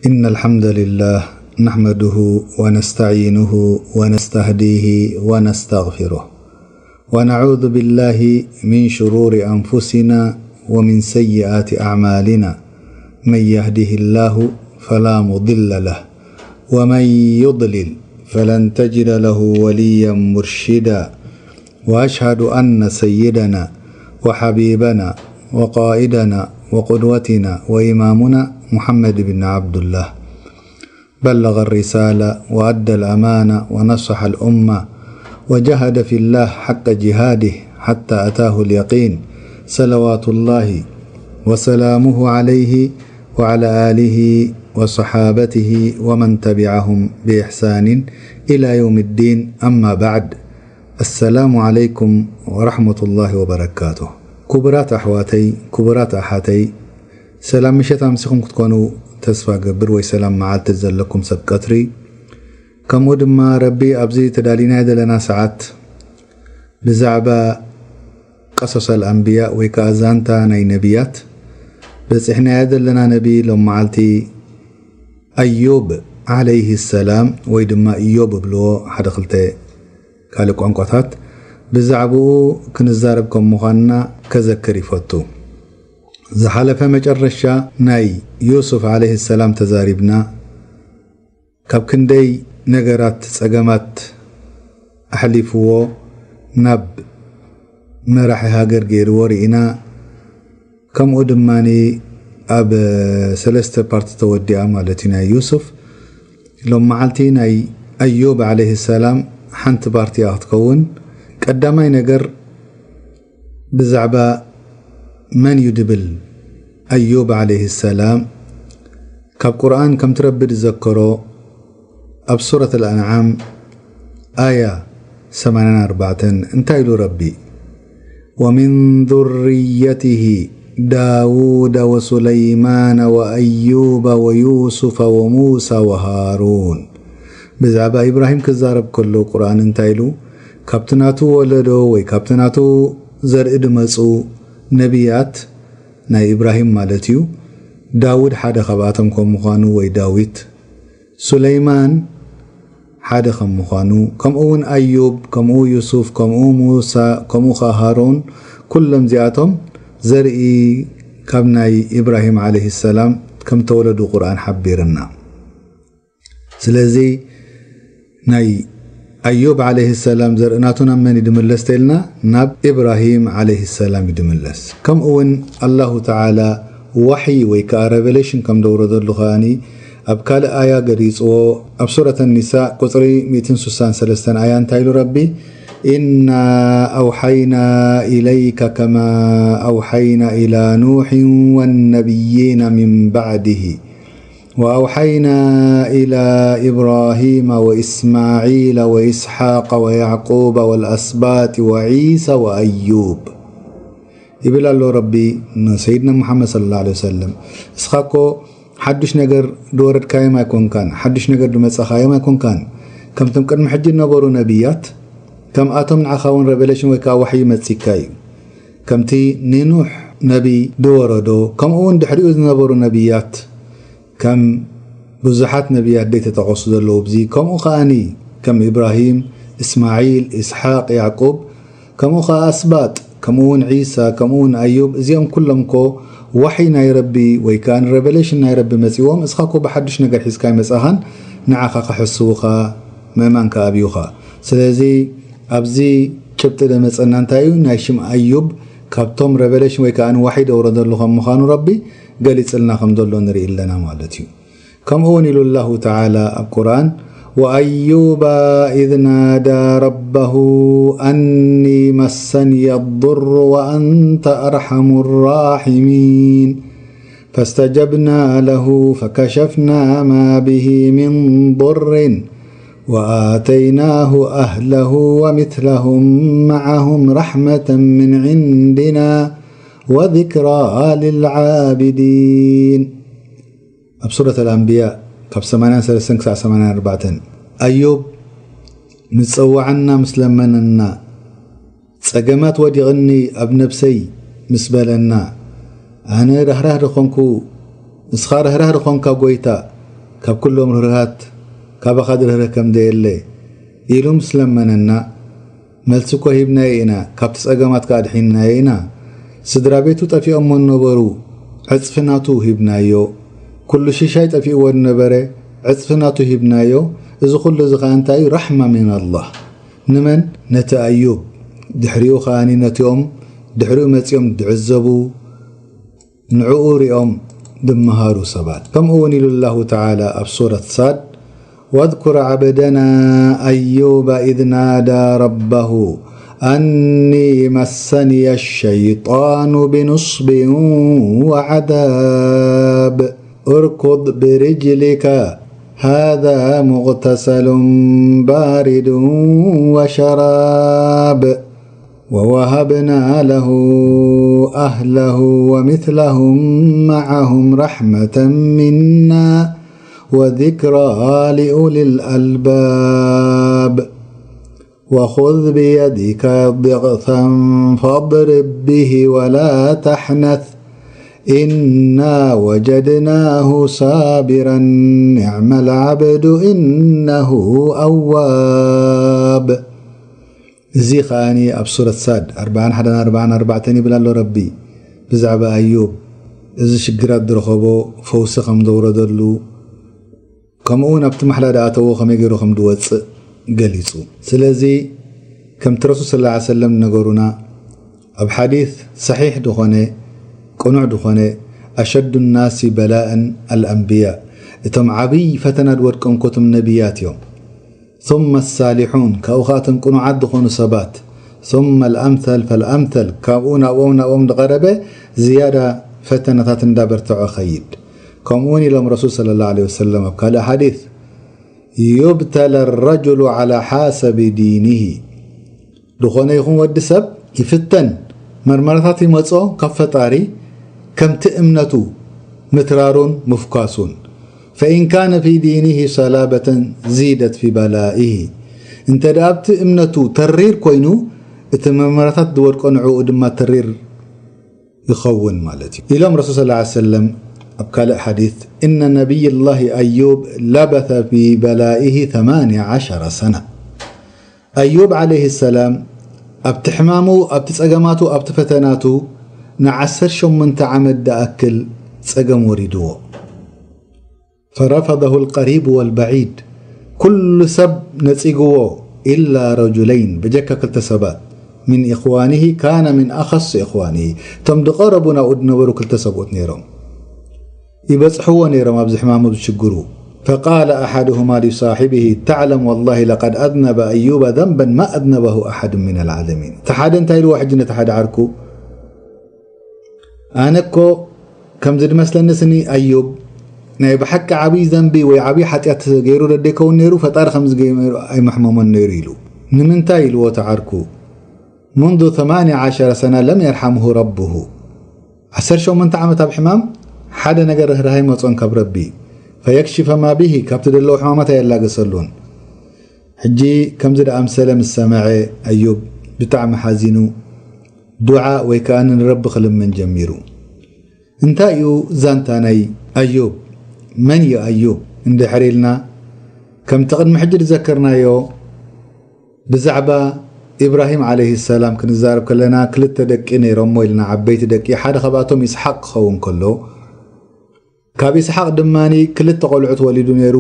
إن الحمد لله نحمده ونستعينه ونستهديه ونستغفره، ونعوذ بالله من شرور أنفسنا ومن سيئات أعمالنا. من يهده الله فلا مضل له، ومن يضلل فلن تجد له وليا مرشدا. وأشهد أن سيدنا وحبيبنا وقائدنا وقدوتنا وإمامنا محمد بن عبد الله بلغ الرسالة وأدى الأمانة ونصح الأمة وجاهد في الله حق جهاده حتى أتاه اليقين، صلوات الله وسلامه عليه وعلى آله وصحابته ومن تبعهم بإحسان إلى يوم الدين، أما بعد. السلام عليكم ورحمة الله وبركاته. ክቡራት ኣሕዋተይ፣ ክቡራት ኣሓተይ፣ ሰላም ምሸት ኣምሲኹም ክትኮኑ ተስፋ ገብር፣ ወይ ሰላም መዓልቲ ዘለኩም ሰብ ቀትሪ። ከምኡ ድማ ረቢ ኣብዚ ተዳሊናዮ ዘለና ሰዓት ብዛዕባ ቀሶሰል ኣንብያ ወይ ከዓ ዛንታ ናይ ነቢያት በፂሕናዮ ዘለና ነቢ ሎም መዓልቲ ኣዮብ ዓለይሂ ሰላም ወይ ድማ እዮብ እብልዎ ሓደ ክልተ ካልእ ቋንቋታት ብዛዕባኡ ክንዛረብ ከም ምዃንና ከዘክር ይፈቱ። ዝሓለፈ መጨረሻ ናይ ዩሱፍ ዓለይሂ ሰላም ተዛሪብና። ካብ ክንደይ ነገራት ጸገማት ኣሕሊፍዎ ናብ መራሒ ሃገር ገይርዎ ርኢና። ከምኡ ድማ ኣብ ሰለስተ ፓርቲ ተወዲኣ ማለት እዩ ናይ ዩሱፍ። ሎም መዓልቲ ናይ ኣዮብ ዓለይሂ ሰላም ሓንቲ ፓርቲ እያ ክትከውን። ቀዳማይ ነገር ብዛዕባ መን እዩ ድብል ኣዮብ ዓለይሂ ሰላም ካብ ቁርኣን ከምቲ ረቢ ዝዘከሮ ኣብ ሱረት ኣልኣንዓም ኣያ ሰማንያን ኣርባዕተን እንታይ ኢሉ ረቢ? ومن ذريته داود وسليمان وأيوب ويوسف وموسى وهارون። ብዛዕባ ኢብራሂም ክዛረብ ከሎ ቁርኣን እንታይ ኢሉ? ካብቲ ናቱ ወለዶ ወይ ካብቲ ናቱ ዘርኢ ድመፁ ነቢያት ናይ ኢብራሂም ማለት እዩ። ዳውድ ሓደ ካብኣቶም ከም ምዃኑ ወይ ዳዊት፣ ሱለይማን ሓደ ከም ምዃኑ፣ ከምኡ እውን ኣዩብ፣ ከምኡ ዩሱፍ፣ ከምኡ ሙሳ፣ ከምኡ ኸዓ ሃሩን፣ ኩሎም እዚኣቶም ዘርኢ ካብ ናይ ኢብራሂም ዓለይሂ ሰላም ከም ተወለዱ ቁርኣን ሓቢርና። ስለዚ ናይ ኣዮብ ዓለይሂ ሰላም ዘርኢ ናቱ ናብ መን እዩ ድምለስ ተልና? ናብ ኢብራሂም ዓለይሂ ሰላም እዩ ድምለስ። ከምኡ እውን ኣላሁ ተዓላ ዋሕይ ወይ ከዓ ሬቨሌሽን ከም ደውረደሉ ከኣኒ ኣብ ካልእ ኣያ ገሊፅዎ። ኣብ ሱረት ኒሳ ቁፅሪ ሚእትን ስሳን ሰለስተን ኣያ እንታይ ኢሉ ረቢ? إنا أوحينا إليك كما أوحينا إلى نوح والنبيين من بعده وأوحينا إلى إبراهيم وإسماعيل وإسحاق ويعقوب والأسباط وعيسى وأيوب ይብል ኣሎ ረቢ ንሰይድና ሙሓመድ ሰለላሁ ዐለይሂ ወሰለም። እስኻ እኮ ሓዱሽ ነገር ድወረድካዮም ኣይኮንካን፣ ሓዱሽ ነገር ድመጻኻዮም ኣይኮንካን። ከምቶም ቅድሚ ሕጂ ዝነበሩ ነቢያት፣ ከምኣቶም ንዓኻ እውን ሬቨሌሽን ወይ ከዓ ዋሕይ መጺካ እዩ። ከምቲ ንኑሕ ነቢ ድወረዶ፣ ከምኡ እውን ድሕሪኡ ዝነበሩ ነቢያት፣ ከም ብዙሓት ነቢያት ደይ ተጠቐሱ ዘለዉ ብዚ፣ ከምኡ ከኣኒ ከም ኢብራሂም፣ እስማዒል፣ ኢስሓቅ፣ ያዕቁብ፣ ከምኡ ከኣ ኣስባጥ፣ ከምኡ እውን ዒሳ፣ ከምኡ እውን ኣዩብ፣ እዚኦም ኩሎም እኮ ዋሕይ ናይ ረቢ ወይ ከኣ ሬቨሌሽን ናይ ረቢ መጺዎም፣ እስኻ እኮ ብሓድሽ ነገር ሒዝካ ኣይመጻኻን፣ ንዓኻ ክሕስዉኻ፣ ምእማንካ ኣብዩኻ። ስለዚ ኣብዚ ጭብጢ ደመጸና እንታይ እዩ? ናይ ሽም ኣዩብ ካብቶም ሬቨሌሽን ወይ ከኣ ዋሕይ ደውረደሉ ከም ምዃኑ ረቢ ገሊጽልና ከም ዘሎ ንርኢ ኣለና ማለት እዩ። ከምኡ እውን ኢሉ ኣላሁ ተዓላ ኣብ ቁርኣን፣ وأيوب إذ نادى ربه أني مسني الضر وأنت أرحم الراحمين فاستجبنا له فكشفنا ما به من ضر وآتيناه أهله ومثلهم معهم رحمة من عندنا وذكرى للعابدين. ኣብ ሱረት ኣልኣንብያ ካብ ሰማንያን ሰለስተን ክሳዕ ሰማንያን ኣርባዕተን ኣዮብ ምስ ጸዋዓና ምስ ለመነና፣ ጸገማት ወዲቕኒ ኣብ ነብሰይ ምስ በለና፣ ኣነ ራህራህ ድኾንኩ፣ ንስኻ ራህራህ ድኾንካ ጎይታ፣ ካብ ኩሎም ርህርሃት ካባኻ ዝርህርህ ከም ዘየለ ኢሉ ምስ ለመነና፣ መልሲ እኮ ሂብናዮ ኢና፣ ካብቲ ጸገማት ከኣ ኣድሒንናዮ ኢና። ስድራ ቤቱ ጠፊኦሞ ነበሩ፣ ዕጽፊ ናቱ ሂብናዮ። ኩሉ ሽሻይ ጠፊእዎ ነበረ፣ ዕጽፊ ናቱ ሂብናዮ። እዚ ኩሉ እዚ ከኣ እንታይ እዩ? ራሕማ ሚን ኣላህ። ንመን? ነቲ ኣዩብ። ድሕሪኡ ከኣ ነቲኦም ድሕሪኡ መጺኦም ዝዕዘቡ፣ ንዕኡ ሪኦም ዝመሃሩ ሰባት። ከምኡ እውን ኢሉ ኣላሁ ተዓላ ኣብ ሱረት ሳድ፣ واذكر عبدنا أيوب إذ نادى ربه أني مسني الشيطان بنصب وعذاب اركض برجلك هذا مغتسل بارد وشراب ووهبنا له أهله ومثلهم معهم رحمة منا وذكرى لأولي الألباب. وخذ بيدك ضغثا فاضرب به ولا تحنث إنا وجدناه صابرا نعم العبد إنه أواب. እዚ ኸኣኒ ኣብ ሱረት ሳድ ኣርብዓን ሓደን ኣርብዓን ኣርባዕተን ይብል ኣሎ ረቢ ብዛዕባ ኣዩብ፣ እዚ ሽግራት ዝረኸቦ ፈውሲ ከም ዘውረደሉ፣ ከምኡ እውን ኣብቲ ማሕላ ዝኣተዎ ከመይ ገይሩ ከም ዝወፅእ ገሊጹ። ስለዚ ከምቲ ረሱል ሰለላሁ ዐለይሂ ወሰለም ነገሩና፣ ኣብ ሓዲስ ሰሒሕ ዝኾነ፣ ቅኑዕ ዝኾነ፣ ኣሸዱ ናሲ በላእን ኣልኣንብያ፣ እቶም ዓብይ ፈተና ዝወድቆም ኮቶም ነቢያት እዮም። ثم الصالحون፣ ካብኡ ኸዓ እቶም ቅኑዓት ዝኾኑ ሰባት። ثم الأمثل فالأمثل፣ ካብኡ ናብኦም ናብኦም ዝቐረበ ዝያዳ ፈተናታት እንዳበርትዖ ኸይድ። ከምኡ እውን ኢሎም ረሱል ሰለላሁ ዐለይሂ ወሰለም ኣብ ካልእ ሓዲስ፣ يبتلى الرجل على حسب دينه። ዝኾነ ይኹን ወዲ ሰብ ይፍተን፣ መርመራታት ይመጾ ካብ ፈጣሪ ከምቲ እምነቱ ምትራሩን ምፍኳሱን። فإن كان في دينه صلابة زيدت في بلائه። እንተ ደኣ ኣብቲ እምነቱ ተሪር ኮይኑ፣ እቲ መርመራታት ዝወድቆ ንዕኡ ድማ ተሪር ይኸውን ማለት እዩ። ኢሎም ረሱል ሰለላሁ ዐለይሂ ወሰለም ኣብ ካልእ ሓዲስ፣ إن نبي الله أيوب لبث في بلائه ثمانية عشر سنة። ኣዩብ ዓለይሂ ሰላም ኣብቲ ሕማሙ፣ ኣብቲ ጸገማቱ፣ ኣብቲ ፈተናቱ ንዓሰርተ ሸሞንተ ዓመት ዝኣክል ጸገም ወሪድዎ። فرفضه القريب والبعيد، ኩሉ ሰብ ነጺግዎ፣ إلا رجلين، ብጀካ ክልተ ሰባት፣ من إخوانه كان من أخص إخوانه، እቶም ዝቐረቡ ናብኡ ዝነበሩ ክልተ ሰብኡት ነይሮም። ይበጽሕዎ ነይሮም ኣብዚ ሕማሙ፣ ኣብዚ ሽግሩ። فقال أحدهما لصاحبه تعلم والله لقد أذنب أيوب ذنبا ما أذنبه أحد من العالمين። እቲ ሓደ እንታይ ኢልዎ ሕጂ ነቲ ሓደ ዓርኩ? ኣነ እኮ ከምዚ ዝመስለኒ ስኒ ኣዩብ ናይ ብሓቂ ዓብዪ ዘንቢ ወይ ዓብዪ ሓጢኣት ገይሩ ደደይከውን ነይሩ፣ ፈጣሪ ከምዚ ገይሩ ኣይመሕመሞን ነይሩ ኢሉ። ንምንታይ ኢልዎ እቲ ዓርኩ? منذ ثمانية عشر سنة لم يرحمه ربه። ዓሰርተ ሸሞንተ ዓመት ኣብ ሕማም ሓደ ነገር ርህራሄ መጾን ካብ ረቢ። فيكشف ما به، ካብቲ ዘለዎ ሕማማት ኣየላገሰሉን። ሕጂ ከምዚ ደኣምሰለ ምስ ሰምዐ ኣዩብ ብጣዕሚ ሓዚኑ ዱዓ ወይ ከኣ ንረቢ ክልምን ጀሚሩ። እንታይ እዩ ዛንታ ናይ ኣዩብ? መን እዩ ኣዩብ? እንድሕር ኢልና ከምቲ ቅድሚ ሕጂ ዝዘከርናዮ ብዛዕባ ኢብራሂም ዓለይሂ ሰላም ክንዛረብ ከለና ክልተ ደቂ ነይሮሞ ኢልና፣ ዓበይቲ ደቂ። ሓደ ካብኣቶም ይስሓቅ ክኸውን ከሎ፣ ካብ ይስሓቅ ድማ ክልተ ቆልዑት ወሊዱ ነይሩ።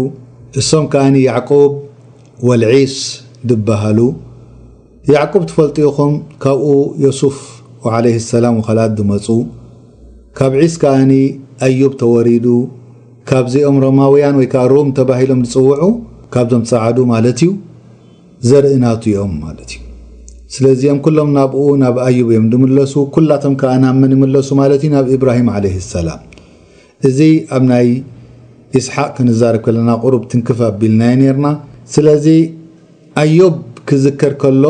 እሶም ከኣ ያዕቁብ ወልዒስ ዝበሃሉ። ያዕቁብ ትፈልጡ ኢኹም፣ ካብኡ ዮሱፍ ዓለይሂ ሰላም ወካልኣት ዝመጹ። ካብ ዒስ ከኣ ኣዩብ ተወሪዱ። ካብዚኦም ሮማውያን ወይ ከኣ ሩም ተባሂሎም ዝጽውዑ፣ ካብዞም ጸዓዱ ማለት እዩ፣ ዘርኢ ናቱ እዮም ማለት እዩ። ስለዚኦም ኩሎም ናብኡ፣ ናብ ኣዩብ እዮም ዝምለሱ። ኩላቶም ከኣ ናብ መን ይምለሱ ማለት እዩ? ናብ ኢብራሂም ዓለይሂ ሰላም። እዚ ኣብ ናይ ኢስሓቅ ክንዛረብ ከለና ቁሩብ ትንክፍ ኣቢልናዮ ነይርና። ስለዚ ኣዩብ ክዝከር ከሎ፣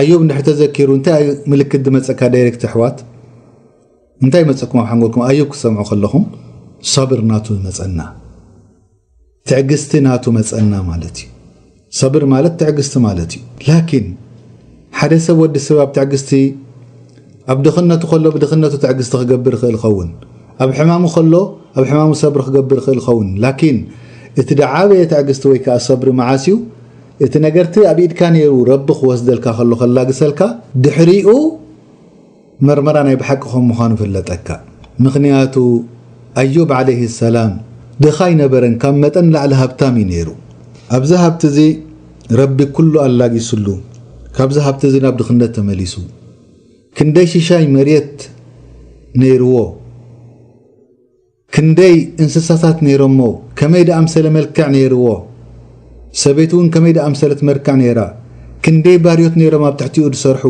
ኣዩብ እንድሕር ተዘኪሩ እንታይ እዩ ምልክት ዝመጸካ ዳይሬክት ኣሕዋት? እንታይ ይመጸኩም ኣብ ሓንጎልኩም? ኣዩብ ክሰምዑ ከለኹም ሰብር ናቱ ይመጸና። ትዕግስቲ ናቱ መጸና ማለት እዩ። ሰብር ማለት ትዕግስቲ ማለት እዩ። ላኪን ሓደ ሰብ፣ ወዲ ሰብ ኣብ ትዕግስቲ፣ ኣብ ድኽነቱ ከሎ ብድኽነቱ ትዕግስቲ ክገብር ይኽእል ይኸውን። ኣብ ሕማሙ ከሎ ኣብ ሕማሙ ሰብሪ ክገብር ይኽእል ይኸውን። ላኪን እቲ ደዓበየ ትዕግስቲ ወይ ከዓ ሰብሪ መዓስ እዩ? እቲ ነገርቲ ኣብ ኢድካ ነይሩ ረቢ ክወስደልካ ከሎ ከላግሰልካ ድሕሪኡ መርመራ ናይ ብሓቂ ከም ምዃኑ ፍለጠካ። ምኽንያቱ ኣዩብ ዓለይሂ ሰላም ድኻ ኣይነበረን፣ ካብ መጠን ላዕሊ ሃብታም እዩ ነይሩ። ኣብዚ ሃብቲ እዚ ረቢ ኩሉ ኣላጊስሉ፣ ካብዚ ሃብቲ እዚ ናብ ድኽነት ተመሊሱ። ክንደይ ሽሻይ መሬት ነይርዎ፣ ክንደይ እንስሳታት ነይሮሞ፣ ከመይ ደኣምሰለ መልክዕ ነይርዎ፣ ሰበይቱ እውን ከመይ ደኣምሰለት መልክዕ ነይራ፣ ክንደይ ባርዮት ነይሮም ኣብ ትሕቲኡ ዝሰርሑ፣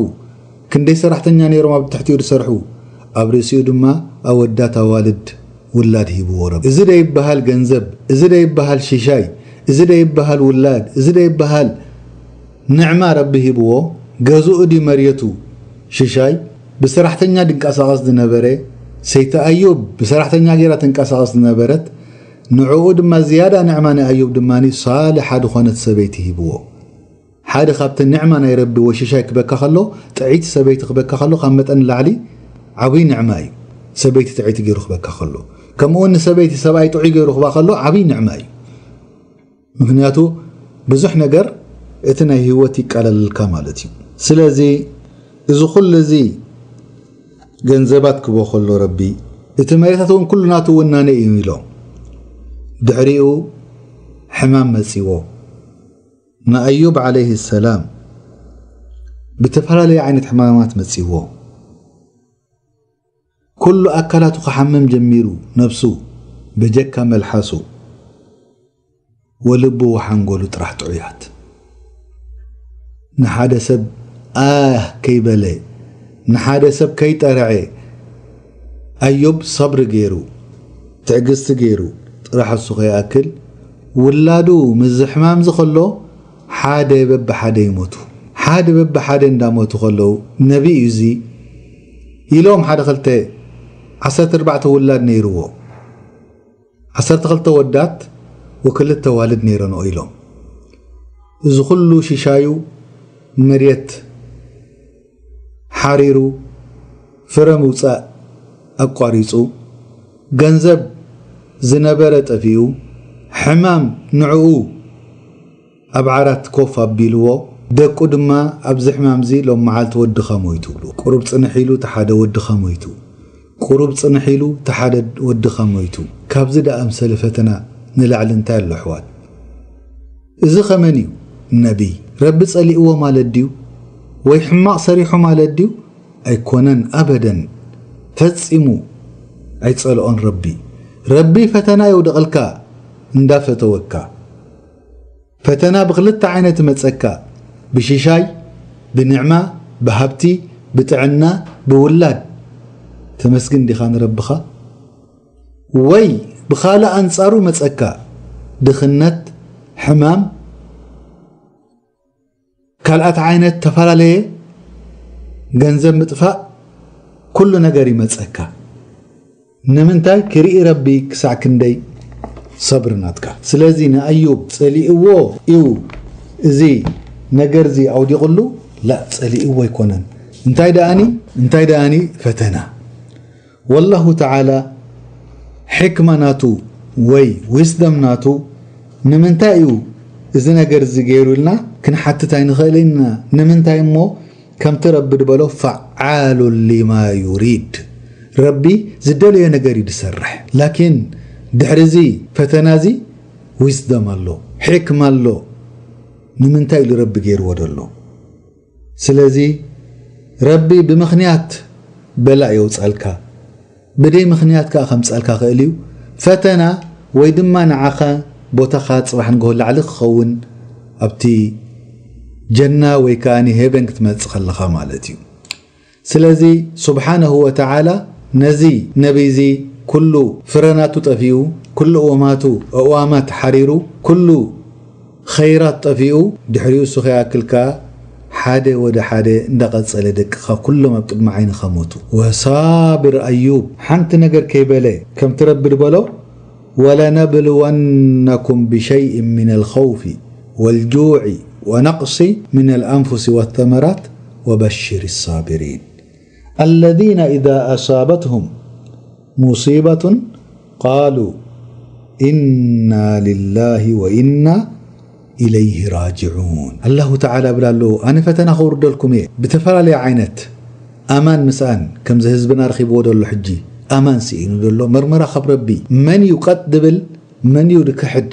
ክንደይ ሰራሕተኛ ነይሮም ኣብ ትሕቲኡ ዝሰርሑ፣ ኣብ ርእሲኡ ድማ ኣወዳት ኣዋልድ ውላድ ሂብዎ ረቢ። እዚ ደይበሃል ገንዘብ፣ እዚ ደይበሃል ሽሻይ፣ እዚ ደይበሃል ውላድ፣ እዚ ደይበሃል ንዕማ ረቢ ሂብዎ። ገዝኡ ድዩ መርየቱ ሽሻይ? ብሰራሕተኛ ድንቀሳቐስ ዝነበረ፣ ሰይቲ ኣዩብ ብሰራሕተኛ ገይራ ትንቀሳቐስ ዝነበረት፣ ንዕኡ ድማ ዝያዳ ንዕማ ንኣዩብ ድማ ሳልሓ ዝኾነት ሰበይቲ ሂብዎ። ሓደ ካብቲ ንዕማ ናይ ረቢ ወይ ሽሻይ ክበካ ከሎ፣ ጥዕይቲ ሰበይቲ ክበካ ከሎ ካብ መጠን ንላዕሊ ዓብዪ ንዕማ እዩ። ሰበይቲ ጥዕይቲ ገይሩ ክበካ ከሎ፣ ከምኡ እውን ንሰበይቲ ሰብኣይ ጥዑይ ገይሩ ክባ ከሎ ዓብዪ ንዕማ እዩ። ምኽንያቱ ብዙሕ ነገር እቲ ናይ ህይወት ይቃለለልካ ማለት እዩ። ስለዚ እዚ ኩሉ እዚ ገንዘባት ክቦ ከሎ ረቢ፣ እቲ መሬታት እውን ኩሉ ናቱ ውናነ እዩ ኢሎም። ድሕሪኡ ሕማም መጺዎ። ንኣዩብ ዓለይሂ ሰላም ብተፈላለየ ዓይነት ሕማማት መጺዎ። ኩሉ ኣካላቱ ክሓምም ጀሚሩ፣ ነብሱ በጀካ መልሓሱ ወልቡ ወሓንጎሉ ጥራሕ ጥዑያት። ንሓደ ሰብ ኣህ ከይበለ፣ ንሓደ ሰብ ከይጠርዐ፣ ኣዮብ ሰብሪ ገይሩ፣ ትዕግስቲ ገይሩ፣ ጥራሕ እሱ ከይኣክል፣ ውላዱ ምስዚ ሕማም እዚ ከሎ፣ ሓደ በብሓደ ይሞቱ። ሓደ በብሓደ እንዳሞቱ ከለዉ፣ ነቢ እዩ እዚ ኢሎም ሓደ ክልተ፣ ዓሰርተ ኣርባዕተ ውላድ ነይርዎ። ዓሰርተ ክልተ ወዳት ወክልተ ዋልድ ነይረንኦ ኢሎም። እዚ ኩሉ ሽሻዩ መሬት ሓሪሩ፣ ፍረ ምውጻእ ኣቋሪጹ፣ ገንዘብ ዝነበረ ጠፊኡ፣ ሕማም ንዕኡ ኣብ ዓራት ኮፍ ኣቢልዎ፣ ደቁ ድማ ኣብዚ ሕማምዚ ሎም መዓልቲ ወድኻ ሞይቱ። ቁሩብ ጽንሕ ኢሉ እቲ ሓደ ወድኻ ሞይቱ። ቁሩብ ጽንሕ ኢሉ እቲ ሓደ ወድኻ ሞይቱ። ካብዚ ደኣ ኣምሰለ ፈተና ንላዕሊ እንታይ ኣሎ ኣሕዋት? እዚ ኸመን እዩ? ነቢይ ረቢ ጸሊእዎ ማለት ድዩ? ወይ ሕማቕ ሰሪሑ ማለት ድዩ? ኣይኮነን ኣበደን። ፈጺሙ ኣይጸልኦን ረቢ። ረቢ ፈተና የውድቐልካ እንዳፈተወካ። ፈተና ብኽልተ ዓይነት ይመጸካ፣ ብሽሻይ፣ ብንዕማ፣ ብሃብቲ፣ ብጥዕና፣ ብውላድ። ተመስግን ዲኻ ንረብኻ? ወይ ብኻልእ ኣንጻሩ መጸካ፣ ድኽነት፣ ሕማም፣ ካልኣት ዓይነት ተፈላለየ፣ ገንዘብ ምጥፋእ፣ ኩሉ ነገር ይመጸካ። ንምንታይ ክርኢ ረቢ ክሳዕ ክንደይ ሰብሪ ናትካ። ስለዚ ንኣዩብ ጸሊእዎ እዩ እዚ ነገርዚ ኣውዲቕሉ? ላ፣ ጸሊእዎ ኣይኮነን። እንታይ ደኣኒ፣ እንታይ ደኣኒ ፈተና። ወላሁ ተዓላ ሕክማ ናቱ ወይ ዊስደም ናቱ ንምንታይ እዩ እዚ ነገር እዚ ገይሩ ኢልና ክንሓትት ኣይንኽእል ኢና። ንምንታይ እሞ ከምቲ ረቢ ዝበሎ ፈዓሉ ሊማ ዩሪድ፣ ረቢ ዝደለዮ ነገር እዩ ዝሰርሕ። ላኪን ድሕሪ እዚ ፈተና እዚ ዊስደም ኣሎ፣ ሕክማ ኣሎ። ንምንታይ ኢሉ ረቢ ገይርዎ ዘሎ? ስለዚ ረቢ ብምኽንያት በላእ የውጻልካ። ብደይ ምኽንያት ከኣ ከምጻልካ ክእል እዩ። ፈተና ወይ ድማ ንዓኻ ቦታኻ ጽባሕ ንግሆ ላዕሊ ክኸውን ኣብቲ ጀና ወይ ከኣ ሄቨን ክትመጽእ ከለኻ ማለት እዩ። ስለዚ ስብሓነሁ ወተዓላ ነዚ ነቢይዚ ኩሉ ፍረናቱ ጠፊኡ፣ ኩሉ እዋማቱ፣ እዋማት ሓሪሩ፣ ኩሉ ኸይራት ጠፊኡ፣ ድሕሪኡ እሱ ከይኣክል ከኣ ሓደ ወደ ሓደ እንዳቐጸለ ደቅኻ ኩሎም ኣብ ቅድሚ ዓይንኻ ሞቱ። ወሳብር ኣዩብ ሓንቲ ነገር ከይበለ፣ ከምቲ ረቢ ዝበሎ፣ ወለነብልወነኩም ብሸይእ ሚነል ኸውፊ ወልጁዒ ወነቅሲ ሚነል ኣንፉሲ ወተመራት ወበሽር ሳብሪን። الذين إذا أصابتهم مصيبة قالوا ኢና ሊላሂ ወኢና ኢለይሂ ራጅዑን። ኣላሁ ተዓላ ብላ ኣሎ፣ ኣነ ፈተና ከውርደልኩም እየ ብተፈላለየ ዓይነት ኣማን ምስኣን። ከምዚ ህዝብና ረኺብዎ ደሎ ሕጂ ኣማን ስኢኑ ደሎ መርመራ ካብ ረቢ። መን እዩ ቀጥ ድብል፣ መን እዩ ድክሕድ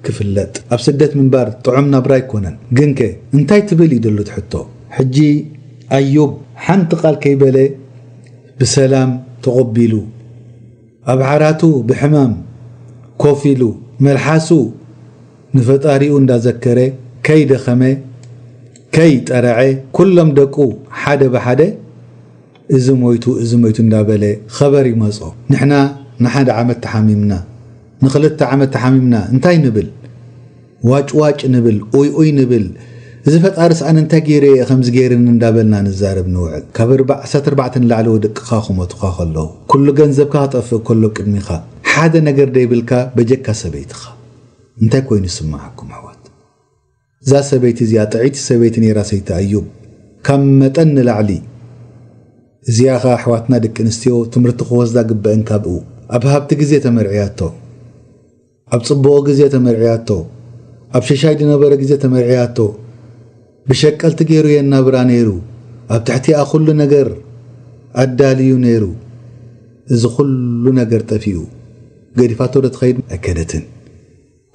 ክፍለጥ። ኣብ ስደት ምንባር ጥዑም ናብራ ኣይኮነን። ግንከ እንታይ ትብል እዩ ደሎ ትሕቶ። ሕጂ ኣዩብ ሓንቲ ቃል ከይበለ ብሰላም ተቖቢሉ ኣብ ዓራቱ ብሕማም ኮፍ ኢሉ መልሓሱ ንፈጣሪኡ እንዳዘከረ ከይደኸመ ከይጠረዐ ኩሎም ደቁ ሓደ ብሓደ እዚ ሞይቱ እዚ ሞይቱ እንዳበለ ኸበር ይመጾ። ንሕና ንሓደ ዓመት ተሓሚምና ንኽልተ ዓመት ተሓሚምና እንታይ ንብል? ዋጭ ዋጭ ንብል፣ ኡይ ኡይ ንብል፣ እዚ ፈጣርስ ኣነ እንታይ ገይረ እየ ከምዚ ገይርኒ እንዳበልና ንዛረብ ንውዕል። ካብ ኣርባ-፣ ዓሰርተ ኣርባዕተ ንላዕሊ ደቅኻ ክሞቱኻ ከለዉ፣ ኩሉ ገንዘብካ ክጠፍእ ከሎ ቅድሚኻ፣ ሓደ ነገር ደይብልካ በጀካ ሰበይትኻ። እንታይ ኮይኑ ይስምዓኩም ኣሕዋት? እዛ ሰበይቲ እዚኣ ጥዕይቲ ሰበይቲ ነይራ ሰይቲ ኣዩብ። ካብ መጠን ንላዕሊ። እዚኣ ኸኣ ኣሕዋትና ደቂ ኣንስትዮ ትምህርቲ ክወስዳ ግበአን ካብኡ። ኣብ ሃብቲ ግዜ ተመርዕያቶ። ኣብ ጽቡቕ ግዜ ተመርዕያቶ፣ ኣብ ሽሻይ ዝነበረ ግዜ ተመርዕያቶ፣ ብሸቀልቲ ገይሩ የናብራ ነይሩ፣ ኣብ ትሕቲኣ ኩሉ ነገር ኣዳልዩ ነይሩ። እዚ ኩሉ ነገር ጠፊኡ፣ ገዲፋቶ ዶ ትኸይድ? ኣይከደትን።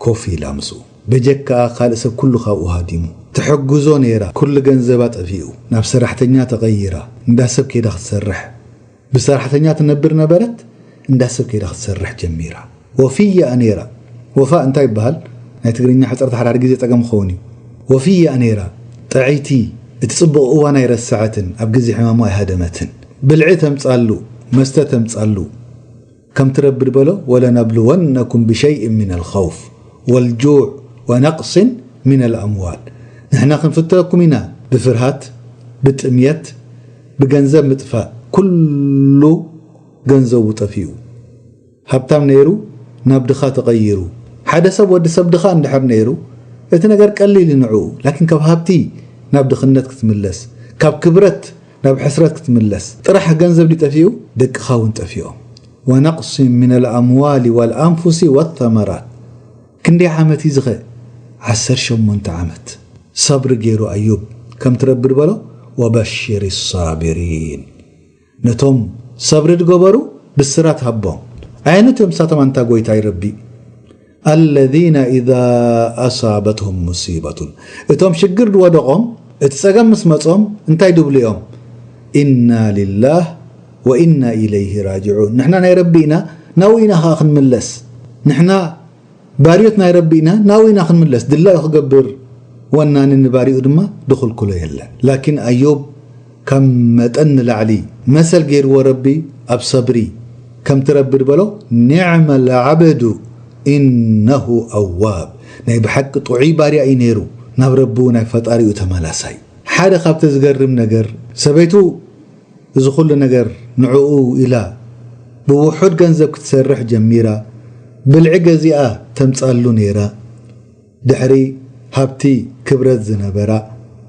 ኮፍ ኢላ ምስኡ። በጀካኣ ካልእ ሰብ ኩሉ ካብኡ ሃዲሙ። ትሕግዞ ነይራ፣ ኩሉ ገንዘባ ጠፊኡ። ናብ ሰራሕተኛ ተቐይራ፣ እንዳ ሰብ ከይዳ ክትሰርሕ። ብሰራሕተኛ ትነብር ነበረት፣ እንዳ ሰብ ከይዳ ክትሰርሕ ጀሚራ። ወፍያኣ ነይራ። ወፋእ እንታይ ይበሃል? ናይ ትግርኛ ሕጽረት ሓደ ሓደ ግዜ ጸገም ክኸውን እዩ። ወፍያኣ ነይራ። ጥዕይቲ፣ እቲ ጽቡቕ እዋን ኣይረሰዐትን፣ ኣብ ግዜ ሕማሙ ኣይሃደመትን። ብልዒ ተምጻሉ፣ መስተ ተምጻሉ። ከም ትረብድ በሎ፣ "ወለነብልወነኩም ብሸይእን ሚነል ኸውፍ ወልጁዕ ወነቅስን ሚነል ኣምዋል።" ንሕና ክንፍተነኩም ኢና፣ ብፍርሃት፣ ብጥምየት፣ ብገንዘብ ምጥፋእ፣ ኩሉ ገንዘቡ ጠፊኡ። ሃብታም ነይሩ፣ ናብ ድኻ ተቐይሩ። ሓደ ሰብ ወዲ ሰብ ድኻ እንድሕር ነይሩ፣ እቲ ነገር ቀሊል እዩ ንዕኡ። ላኪን ካብ ሃብቲ ናብ ድኽነት ክትምለስ፣ ካብ ክብረት ናብ ሕስረት ክትምለስ። ጥራሕ ገንዘብ ድዩ ጠፊኡ? ደቅኻ እውን ጠፊኦም። "ወነቅሲን ሚነል ኣምዋሊ ወልኣንፉሲ ወተመራት።" ክንደይ ዓመት እዩ ዝኸ? ዓሰርተ ሸሞንተ ዓመት። ሰብሪ ገይሩ ኣዩብ። ከም ትረብድ በሎ፣ "ወበሽር ሳቢሪን።" ነቶም ሰብሪ ዝገበሩ ብስራት ሃቦም። ኣየኖት እዮም ንሳቶም ኣንታ ጎይታይ ረቢ? "ኣለዚነ ኢዛ ኣሳበትሁም ሙሲበቱን።" እቶም ሽግር ዝወደቖም፣ እቲ ጸገም ምስ መጾም እንታይ ድብሉ እዮም? "ኢና ሊላህ ወኢና ኢለይሂ ራጅዑን።" ንሕና ናይ ረቢ ኢና፣ ናብኡ ኢና ኸኣ ክንምለስ። ንሕና ባርዮት ናይ ረቢ ኢና፣ ናብኡ ኢና ክንምለስ። ድላዩ ክገብር ወናኒ ንባርይኡ ድማ ድኽልክሎ የለን። ላኪን ኣዮብ ካብ መጠን ንላዕሊ መሰል ገይርዎ ረቢ ኣብ ሰብሪ። ከምቲ ረቢ ዝበሎ፣ "ኒዕመል ዓብዱ ኢነሁ ኣዋብ።" ናይ ብሓቂ ጥዑይ ባርያ እዩ ነይሩ፣ ናብ ረቡ ናይ ፈጣሪኡ ተመላሳይ። ሓደ ካብቲ ዝገርም ነገር፣ ሰበይቱ እዚ ኩሉ ነገር ንዕኡ ኢላ ብውሑድ ገንዘብ ክትሰርሕ ጀሚራ፣ ብልዒ ገዚኣ ተምጻሉ ነይራ። ድሕሪ ሃብቲ ክብረት ዝነበራ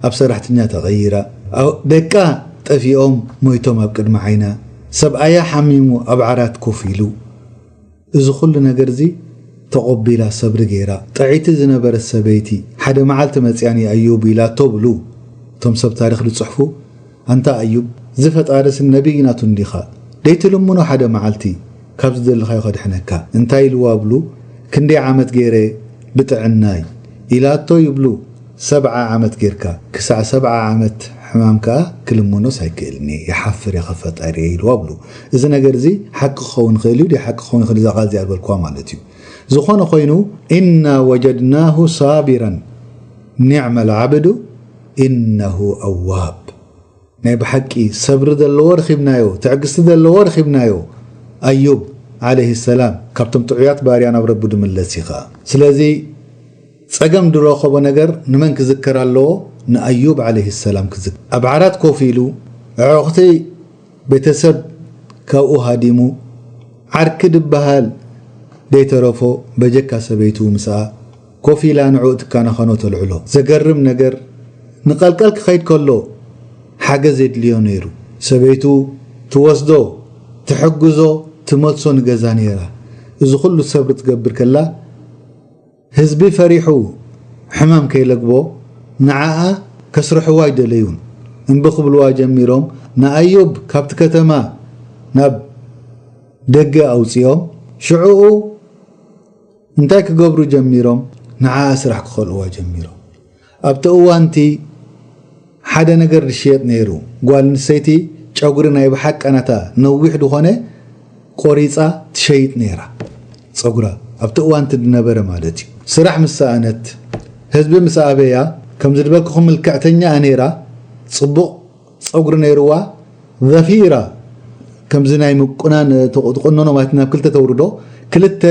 ኣብ ሰራሕተኛ ተቐይራ። ኣብ-፣ ደቃ ጠፊኦም ሞይቶም ኣብ ቅድሚ ዓይና። ሰብኣያ ሓሚሙ ኣብ ዓራት ኮፍ ኢሉ። እዚ ኩሉ ነገር እዚ ተቖቢላ ሰብሪ ገይራ። ጥዕይቲ ዝነበረት ሰበይቲ ሓደ መዓልቲ መጽያኒ ኣዩብ ኢላቶ ብሉ እቶም ሰብ ታሪኽ ዝጽሕፉ። ኣንታ ኣዩብ፣ እዚ ፈጣርስ ነቢይ ናቱ እንዲኻ? ደይትልምኖ ሓደ መዓልቲ ካብ ዝደለኻዮ ከድሕነካ? እንታይ ኢልዋ ብሉ፣ ክንደይ ዓመት ገይረ ብጥዕናይ ኢላቶ ይብሉ። ሰብዓ ዓመት ጌርካ፣ ክሳዕ ሰብዓ ዓመት ሕማም ከኣ ክልምኖስ ኣይክእልኒ፣ ይሓፍር እየ ከፈጣሪየ ኢልዋ ብሉ። እዚ ነገር እዚ ሓቂ ክኸውን ይኽእል እዩ፣ ደይ ሓቂ ክኸውን ይኽእል፣ እዛ ቃል እዚኣ ዝበልክዋ ማለት እዩ። ዝኾነ ኮይኑ፣ ኢና ወጀድናሁ ሳቢራን ኒዕመል ዓብዱ ኢነሁ ኣዋብ። ናይ ብሓቂ ሰብሪ ዘለዎ ረኺብናዮ፣ ትዕግስቲ ዘለዎ ረኺብናዮ። ኣዩብ ዓለይሂ ሰላም ካብቶም ጥዑያት ባርያ ናብ ረቡ ድምለስ እዩ ኸኣ። ስለዚ ጸገም ድረኸቦ ነገር ንመን ክዝከር ኣለዎ? ንኣዩብ ዓለይሂ ሰላም ክዝከር። ኣብ ዓራት ኮፍ ኢሉ ኣዕሩኽቲ ቤተሰብ ካብኡ ሃዲሙ፣ ዓርኪ ድበሃል ደይተረፎ በጀካ ሰበይቱ ምስኣ ኮፍ ኢላ ንዕኡ ትከናኸኖ ተልዕሎ። ዘገርም ነገር፣ ንቐልቀል ክኸይድ ከሎ ሓገዝ የድልዮ ነይሩ። ሰበይቱ ትወስዶ፣ ትሕግዞ፣ ትመልሶ ንገዛ ነይራ። እዚ ኩሉ ሰብሪ ትገብር ከላ፣ ህዝቢ ፈሪሑ ሕማም ከይለግቦ፣ ንዓኣ ከስርሕዋ ኣይደለዩን። እምቢ ክብልዋ ጀሚሮም፣ ንኣዩብ ካብቲ ከተማ ናብ ደገ ኣውጺኦም። ሽዕኡ እንታይ ክገብሩ ጀሚሮም? ንዓኣ ስራሕ ክኸልእዋ ጀሚሮም። ኣብቲ እዋንቲ ሓደ ነገር ዝሽየጥ ነይሩ። ጓል ኣንስተይቲ ጨጉሪ ናይ ብሓቂ ናታ ነዊሕ ዝኾነ ቆሪጻ ትሸይጥ ነይራ። ጸጉራ ኣብቲ እዋንቲ ዝነበረ ማለት እዩ። ስራሕ ምስ ሰኣነት፣ ህዝቢ ምስ ኣበያ፣ ከምዚ ዝበልኩኹም ምልክዕተኛ እያ ነይራ። ጽቡቕ ጸጉሪ ነይርዋ። ዘፊራ፣ ከምዚ ናይ ምቁናን ትቕ-፣ ትቑነኖ ማለት ናብ ክልተ ተውርዶ፣ ክልተ፣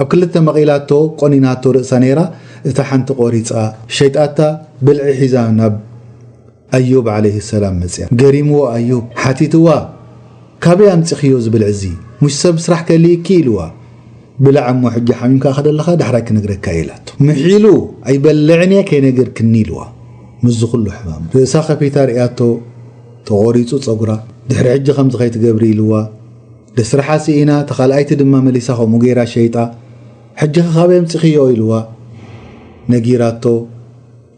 ኣብ ክልተ መቒላቶ፣ ቆኒናቶ ርእሳ ነይራ። እታ ሓንቲ ቆሪጻ ሸይጣታ፣ ብልዒ ሒዛ ናብ ኣዩብ ዓለይሂ ሰላም መጽያ። ገሪምዎ ኣዩብ፣ ሓቲትዋ፣ "ካበይ ኣምጺኽዮ እዚ ብልዒ እዚ? ሙሽ ሰብ ስራሕ ከልይኪ?" ኢልዋ። "ብላዕ እሞ ሕጂ ሓሚምካ ከደለኻ ዳሕራይ ክነግረካ እየ" ኢላቶ። ምሒሉ፣ "ኣይበልዕን እየ ከይነገርክኒ" ኢልዋ። ምስዚ ኩሉ ሕማም ርእሳ ከፊታ ርእያቶ፣ ተቖሪጹ ጸጉራ። ድሕሪ ሕጂ ከምዚ ከይትገብሪ ኢልዋ። ደስርሓ ስኢና፣ ተኻልኣይቲ ድማ መሊሳ ከምኡ ገይራ ሸይጣ። "ሕጂ ኸ ካበይ ኣምጺኽዮ?" ኢልዋ። ነጊራቶ።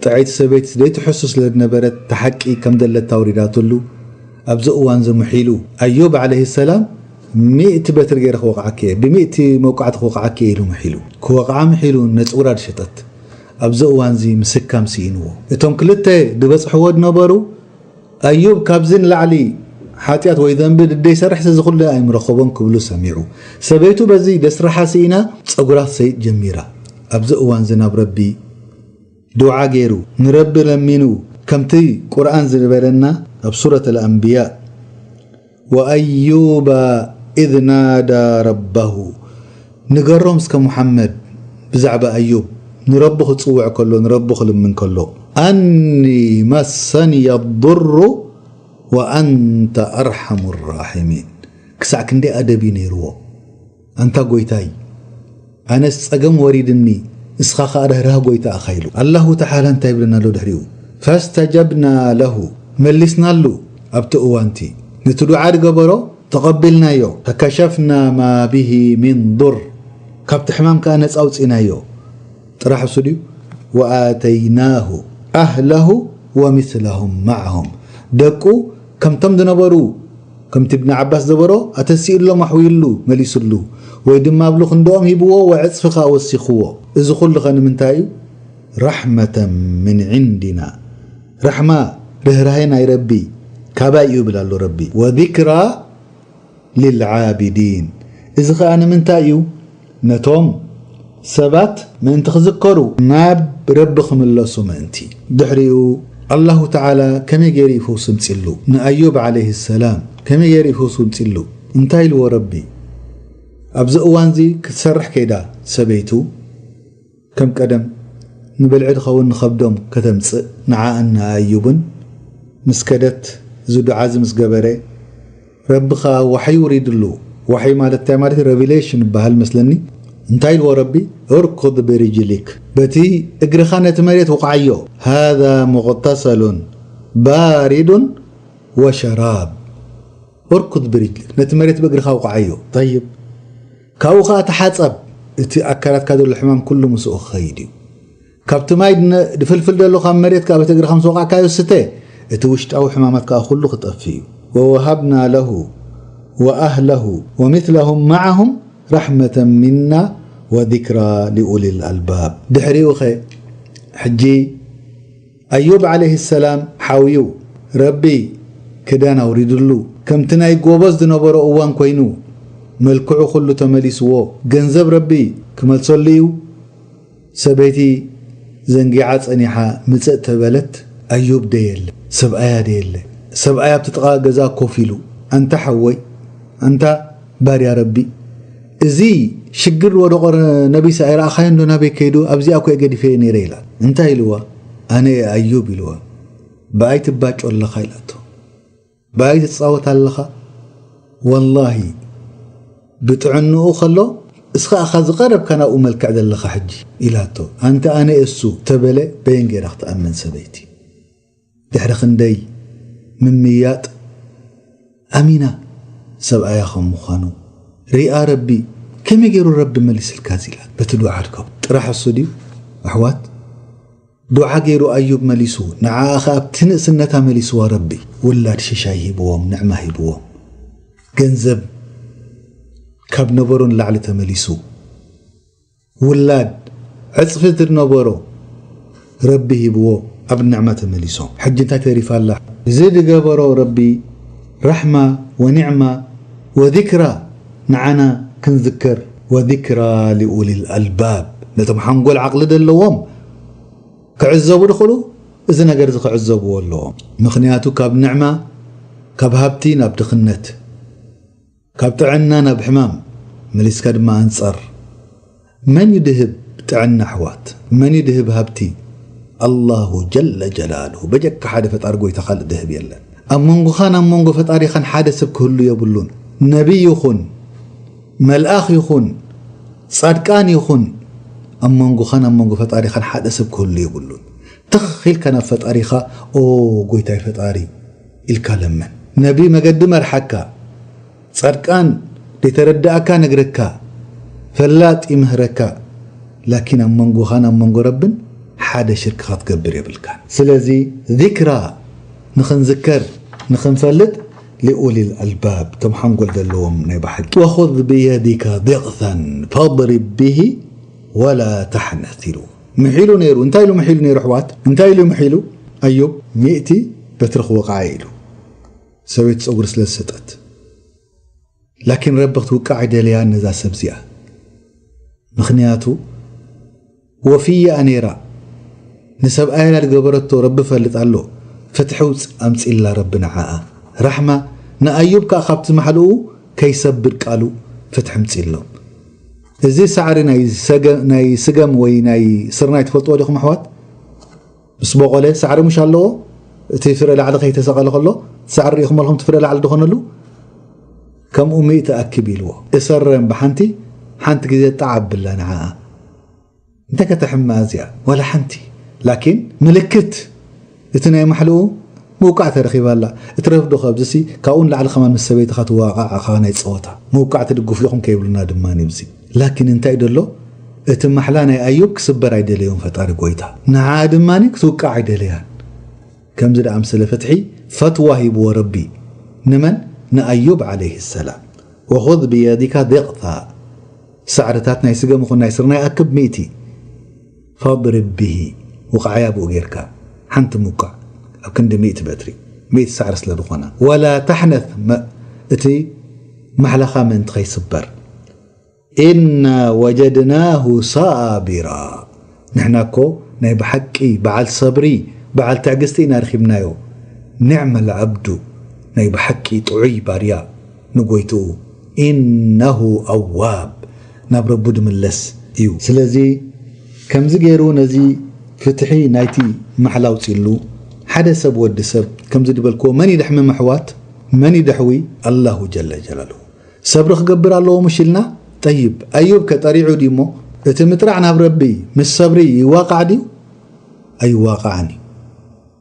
ጥዕይቲ ሰበይቲ ዘይትሕሱ ስለ ዝነበረት፣ እቲ ሓቂ ከም ዘለታ ኣውሪዳትሉ። ኣብዚ እዋን እዚ ምሒሉ፣ ኣዩብ ዓለይሂ ሰላም፣ "ሚእቲ በትሪ ገይረ ክወቕዓኪ እየ፣ ብሚእቲ መውቃዕቲ ክወቕዓኪ እየ" ኢሉ ምሒሉ። ክወቕዓ ምሒሉ፣ ነጸጉራ ዝሸጠት። ኣብዚ እዋን እዚ ምስካም ስኢንዎ። እቶም ክልተ ዝበጽሕዎ ዝነበሩ፣ ኣዩብ ካብዚ ንላዕሊ ሓጢኣት ወይ ዘንቢ ደይሰርሕ፣ እዚ ኩሉ ኣይምረኸቦን ክብሉ ሰሚዑ። ሰበይቱ በዚ ደስርሓ ስኢና፣ ጸጉራ ትሰይጥ ጀሚራ። ኣብዚ እዋን እዚ ናብ ረቢ ዱዓ ገይሩ፣ ንረቢ ለሚኑ፣ ከምቲ ቁርኣን ዝበለና ኣብ ሱረት ኣልኣንብያ፣ "ወኣዩበ ኢዝ ናዳ ረበሁ"፣ ንገሮም እስከ ሙሓመድ ብዛዕባ ኣዩብ፣ ንረቡ ክጽውዕ ከሎ፣ ንረቡ ክልምን ከሎ፣ "ኣኒ መሰንየ ዱሩ ወኣንተ ኣርሐሙ ራሒሚን"፣ ክሳዕ ክንደይ ኣደብ እዩ ነይርዎ። ኣንታ ጎይታይ፣ ኣነስ ጸገም ወሪድኒ፣ እስኻ ኸኣ ርህራህ ጎይታ ኢኻ ኢሉ። ኣላሁ ተዓላ እንታይ ይብለና ኣሎ ድሕሪኡ? ፈስተጀብና ለሁ፣ መሊስናሉ። ኣብቲ እዋንቲ ነቲ ዱዓ ዝገበሮ ተቐቢልናዮ። ፈከሸፍና ማ ብሂ ሚን ዱር፣ ካብቲ ሕማም ከኣ ነጻ ኣውጺእናዮ። ጥራሕ እሱ ድዩ? ወኣተይናሁ ኣህለሁ ወሚስለሁም መዓሁም፣ ደቁ ከምቶም ዝነበሩ፣ ከምቲ እብኒ ዓባስ ዝበሮ፣ ኣተሲእሎም ኣሕውዩሉ መሊሱሉ፣ ወይ ድማ ኣብሉ ክንድኦም ሂብዎ ወዕጽፊ ከኣ ወሲኽዎ። እዚ ኩሉ ኸ ንምንታይ እዩ? ረሕመተን ምን ዒንዲና፣ ራሕማ፣ ርህራሄ ናይ ረቢ ካባይ እዩ ይብል ኣሎ ረቢ። ወዚክራ ሊልዓቢዲን። እዚ ኸኣ ንምንታይ እዩ? ነቶም ሰባት ምእንቲ ክዝከሩ፣ ናብ ረቢ ክምለሱ ምእንቲ። ድሕሪኡ ኣላሁ ተዓላ ከመይ ገይሩ እዩ ፈውሲ ኣምጺእሉ? ንኣዩብ ዓለይሂ ሰላም ከመይ ገይሩ እዩ ፈውሲ ኣምጺእሉ? እንታይ ኢልዎ ረቢ? ኣብዚ እዋንዚ ክትሰርሕ ከይዳ ሰበይቱ፣ ከም ቀደም ንብልዒ ዝኸውን ንኸብዶም ከተምጽእ፣ ንዓኣን ንኣዩብን ምስ ከደት፣ እዚ ዱዓዚ ምስ ገበረ፣ ረቢ ኸኣ ዋሕይ ውሪድሉ። ዋሕይ ማለት እንታይ ማለት እዩ? ሬቪሌሽን ይበሃል መስለኒ። እንታይ ኢልዎ ረቢ? "እርኩድ ብሪጅሊክ፣ በቲ እግርኻ ነቲ መሬት ውቕዓዮ። ሃዛ ሙቕተሰሉን ባሪዱን ወሸራብ። እርኩድ ብሪጅሊክ፣ ነቲ መሬት ብእግርኻ ውቕዓዮ። ጠይብ፣ ካብኡ ኸኣ ተሓጸብ፣ እቲ ኣካላትካ ዘሎ ሕማም ኩሉ ምስኡ ክኸይድ እዩ። ካብቲ ማይ ድነ-፣ ድፍልፍል ዘሎ ካብ መሬት ከኣ በቲ እግርኻ ምስ ወቕዕካዮ ስተ፣ እቲ ውሽጣዊ ሕማማት ከኣ ኩሉ ክጠፍእ እዩ። ወወሃብና ለሁ ወኣህለሁ ወሚስለሁም መዓሁም ረሕመተን ሚና ወዚክራ ሊኡሊል ኣልባብ።" ድሕሪኡ ኸ? ሕጂ ኣዩብ ዓለይሂ ሰላም ሓውዩ፣ ረቢ ክዳን ኣውሪድሉ፣ ከምቲ ናይ ጎበዝ ዝነበሮ እዋን ኮይኑ፣ መልክዑ ኩሉ ተመሊስዎ፣ ገንዘብ ረቢ ክመልሰሉ እዩ። ሰበይቲ ዘንጊዓ ጸኒሓ ምጽእ ተበለት፣ ኣዩብ ደየለ፣ ሰብኣያ ደየለ። ሰብኣያ ኣብቲ ጥቓ ገዛ ኮፍ ኢሉ፣ ኣንታ ሓወይ፣ ኣንታ ባርያ ረቢ፣ እዚ ሽግር ዝወደቖ ነቢስ ኣይረኣኻዮን ዶ ናበይ ከይዱ? ኣብዚኣ እኮ እየ ገዲፈዮ ነይረ ኢላ። እንታይ ኢልዋ? ኣነ እየ ኣዩብ ኢልዋ። ብኣይ ትባጮ ኣለኻ ኢላቶ። ብኣይ ትጻወት ኣለኻ። ወላሂ ብጥዕንኡ ከሎ እስኻ ኢኻ ዝቐረብካ ናብኡ መልክዕ ዘለኻ ሕጂ ኢላቶ። ኣንተ ኣነ እሱ ተበለ በየን ገይራ ክትኣምን ሰበይቲ? ድሕሪ ክንደይ ምምያጥ ኣሚና ሰብኣያ ከም ምዃኑ ሪኣ ረቢ ከመይ ገይሩ ረቢ መሊስልካ? እዚ ኢላ በቲ ዱዓ ድከው ጥራሕ እሱ ድዩ? ኣሕዋት፣ ዱዓ ገይሩ ኣዩብ መሊሱ። ንዓኣ ኸኣ ኣብቲ ንእስነታ መሊስዋ ረቢ። ውላድ ሽሻይ ሂብዎም፣ ንዕማ ሂብዎም። ገንዘብ ካብ ነበሮ ንላዕሊ ተመሊሱ። ውላድ ዕጽፊ ዝነበሮ ረቢ ሂብዎ፣ ኣብ ንዕማ ተመሊሶም። ሕጂ እንታይ ተሪፋ ኣላ? እዚ ዝገበሮ ረቢ ራሕማ ወኒዕማ ወዚክራ፣ ንዓና ክንዝከር፣ ወዚክራ ሊኡሊል ኣልባብ፣ ነቶም ሓንጎል ዓቕሊ ዘለዎም ክዕዘቡ ድኽእሉ፣ እዚ ነገር እዚ ክዕዘብዎ ኣለዎም። ምኽንያቱ ካብ ንዕማ፣ ካብ ሃብቲ ናብ ድኽነት፣ ካብ ጥዕና ናብ ሕማም፣ መሊስካ ድማ ኣንጻር። መን እዩ ድህብ ጥዕና ኣሕዋት? መን እዩ ድህብ ሃብቲ? ኣላሁ ጀለ ጀላሉ። በጀካ ሓደ ፈጣሪ ጎይታ ካልእ ድህብ የለን። ኣብ መንጎኻን ኣብ መንጎ ፈጣሪኻን ሓደ ሰብ ክህሉ የብሉን። ነቢይ ይኹን፣ መልኣኽ ይኹን፣ ጻድቃን ይኹን፣ ኣብ መንጎኻን ኣብ መንጎ ፈጣሪኻን ሓደ ሰብ ክህሉ የብሉን። ትኽ ኢልካ ናብ ፈጣሪኻ፣ "ኦ ጎይታይ ፈጣሪ" ኢልካ ለምን። ነቢ መገዲ መርሓካ፣ ጻድቃን ዘይተረዳእካ ነግረካ፣ ፈላጥ ይምህረካ። ላኪን ኣብ መንጎኻን ኣብ መንጎ ረብን ሓደ ሽርክ ክትገብር የብልካን። ስለዚ ዚክራ ንኽንዝከር፣ ንኽንፈልጥ፣ ሊኡሊል ኣልባብ፣ እቶም ሓንጎል ዘለዎም ናይ ብሓቂ። ወኹዝ ብየዲካ ዲቕሰን ፈድሪብ ብሂ ወላ ተሕነስ ኢሉ። ምሒሉ ነይሩ። እንታይ ኢሉ ምሒሉ ነይሩ ኣሕዋት? እንታይ ኢሉ ምሒሉ? ኣዩብ ሚእቲ በትሪ ክወቕዓ ኢሉ። ሰበይቲ ጸጉሪ ስለ ዝሰጠት። ላኪን ረቢ ክትውቃዕ ኣይደለያን ነዛ ሰብ እዚኣ። ምኽንያቱ ወፊያኣ ነይራ። ንሰብኣያ ዝገበረቶ ረቢ ፈልጥ ኣሎ። ፍትሒ ውጽ-፣ ኣምጺእላ ረቢ ንዓኣ። ራሕማ ንኣዩብ ከኣ ካብቲ ማሕልኡ ከይሰብር ቃሉ ፍትሒ ኣምጺእሎም። እዚ ሳዕሪ ናይ ሰገ-፣ ናይ ስገም ወይ ናይ ስርናይ ትፈልጥዎ ዲኹም ኣሕዋት? ምስ በቖለ ሳዕሪ ምሽ ኣለዎ? እቲ ፍረ ላዕሊ ከይተሰቐለ ከሎ ሳዕሪ ርኢኹም ኣለኹም? እቲ ፍረ ላዕሊ ዝኾነሉ? ከምኡ ሚእቲ ኣክብ ኢልዎ። እሰረን ብሓንቲ፣ ሓንቲ ግዜ ጣዕ ኣብላ ንዓኣ። እንታይ ከተሕምማ እዚኣ? ዋላ ሓንቲ። ላኪን ምልክት እቲ ናይ ማሕልኡ ምውቃዕ ተረኺባ ኣላ። እትረፍዶ ካብዚሲ፣ ካብኡ ንላዕሊ ከማን ምስ ሰበይትኻ ትዋቃዕ ኢኻ ናይ ጸወታ። ምውቃዕ ትድግፉ ኢኹም ከይብሉና ድማ ንብዚ። ላኪን እንታይ ደሎ? እቲ ማሕላ ናይ ኣዩብ ክስበር ኣይደለዮን ፈጣሪ ጎይታ። ንዓ ድማ ክትውቃዕ ኣይደለያን። ከምዚ ደኣ ኣምሰለ ፍትሒ ፈትዋ ሂብዎ ረቢ። ንመን? ንኣዩብ ዓለይሂ ሰላም። ወኹዝ ብየዲካ ዲቕታ። ሳዕርታት ናይ ስገም ይኹን ናይ ስርናይ ኣክብ ሚእቲ። ፈድሪብ ብሂ። ውቕዓያ ብኡ ጌርካ። ሓንቲ ምውቃዕ። ኣብ ክንዲ ሚእቲ በትሪ። ሚእቲ ሳዕሪ ስለ ዝኾና። ወላ ተሕነስ መ-፣ እቲ ማሕላኻ ምእንቲ ከይስበር። ኢና ወጀድናሁ ሳቢራ። ንሕና እኮ ናይ ብሓቂ በዓል ሰብሪ፣ በዓል ትዕግስቲ ኢና ረኺብናዮ። ኒዕመል ዓብዱ፣ ናይ ብሓቂ ጥዑይ ባርያ ንጎይትኡ። ኢነሁ ኣዋብ፣ ናብ ረቡ ድምለስ እዩ። ስለዚ ከምዚ ገይሩ ነዚ ፍትሒ ናይቲ ማሕላ ኣውጺሉ፣ ሓደ ሰብ ወዲ ሰብ ከምዚ ድበልክዎ መን ይደሕሚ ምሕዋት? መን ይደሕዊ? ኣላሁ ጀለ ጀላሉ። ሰብሪ ክገብር ኣለዎ ምሽ ኢልና? ጠይብ፣ ኣዩብ ከ ጠሪዑ ድዩ እሞ? እቲ ምጥራዕ ናብ ረቢ ምስ ሰብሪ ይዋቃዕ ድዩ? ኣይዋቃዕን እዩ።